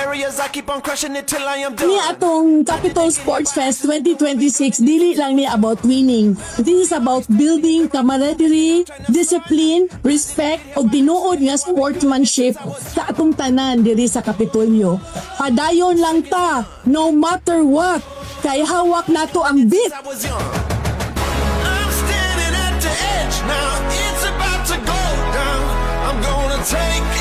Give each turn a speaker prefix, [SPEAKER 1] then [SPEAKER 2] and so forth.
[SPEAKER 1] Barriers, I keep on crushing it till I am done.
[SPEAKER 2] Ni atong Capitol Sports Fest 2026, dili lang ni about winning. This is about building camaraderie, discipline, respect ug tinuod nga sportsmanship sa atong tanan diri sa Kapitolyo. Padayon lang ta no matter what, kay hawak nato ang beat.
[SPEAKER 1] I was young. I'm standing at the edge now. It's about to go down. I'm gonna take